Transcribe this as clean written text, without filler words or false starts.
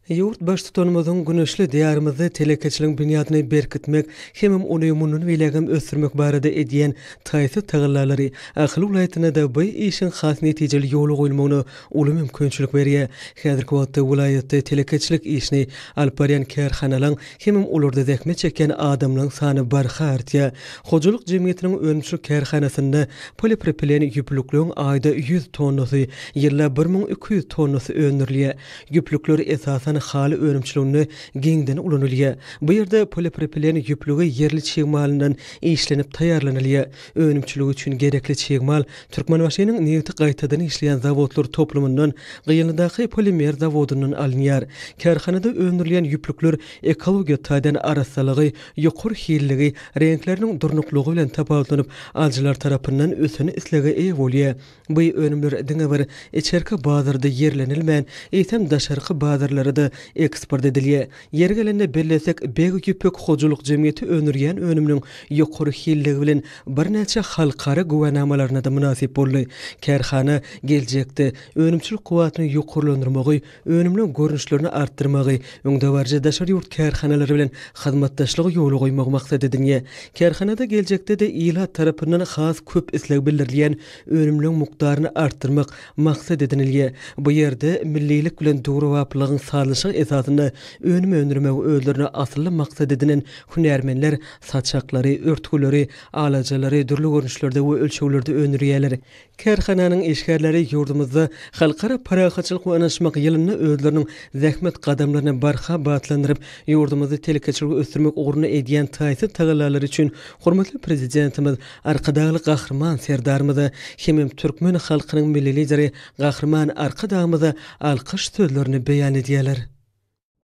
Ýurt Baştutanymyzyň güneşli Diýarymyzda telekeçiligiň binýadyny berkitmek hemem ony mundan beýlägem ösdürmek barada edýän taýsyz tagallalary Ahal welaýatynda-da bu işiň has netijeli ýola goýulmagyna uly mümkinçilik berýär. Häzirki wagtda welaýatda telekeçilik işini alyp barýan kärhanalaryň hemem olarda zähmet çekýän adamlaryň sany barha artýar. Hojalyk jemgyýetiniň önümçilik kärhanasynda polipropilen ýüplükleň aýda 100 tonnasy, ýylda 1200 tonnasy öndürilýär. Ýüplükler esasan haly önümçiliginde giňden ulanylýar. Bu ýerde polipropilen ýüplügi ýerli çig malyndan işlenip taýýarlanylýar. Önümçilik üçin gerekli çig mal Türkmenbaşynyň nebiti gaýtadan işleýän zawodlar toplumyndan, Gyýanlydaky polimer zawodyndan alynýar. Kärhanada öndürilýän ýüplükler ekologiýa taýdan arassalygy, ýokary hilliligi, reňkleriniň durnuklylygy bilen tapawutlanyp, alyjylar tarapyndan ösen islege eýe bolýar. Bu önümler diňe bir içerki bazarda ýerlenilmän, eýsem daşarky bazarlara-da eksport edilýär. Ýeri gelende bellesek, Beg Ýüpek hojalyk jemgyýeti öndürýän önüminiň ýokary hilliligi bilen birnäçe halkara güwänamalaryna-da mynasyp boldy. Kärhana geljekde önümçilik kuwwatyny ýokarlandyrmagy, önümleň görnüşlerini artdyrmagy, öňdebaryjy daşary ýurt kärhanalary bilen hyzmatdaşlygy ýola goýmagy maksat edinýär. Kärhanada geljekde-de ilat tarapyndan has köp isleg bildirilýän önümleň mukdaryny artdyrmak maksat edinilýär. Bu ýerde millilik bilen döwrebaplygyň sazlaşygy esasynda önüm öndürmegi özlerine asylly maksat edinen hünärmenler saçaklary, örtgüleri, alajalary dürli görnüşlerde we ölçeglerde öndürýärler. Kärhananyň işgärleri ýurdumyzda Halkara parahatçylyk we ynanyşmak ýylynda özleriniň zähmet gadamlaryny barha batlandyryp, ýurdumyzda telekeçiligi ösdürmek ugrunda edýän taýsyz tagallalary üçin hormatly Prezidentimiz Arkadagly Gahryman Serdarymyza hemem türkmen halkynyň Milli Lideri Gahryman Arkadagymyza alkyş sözlerini beýan edýärler.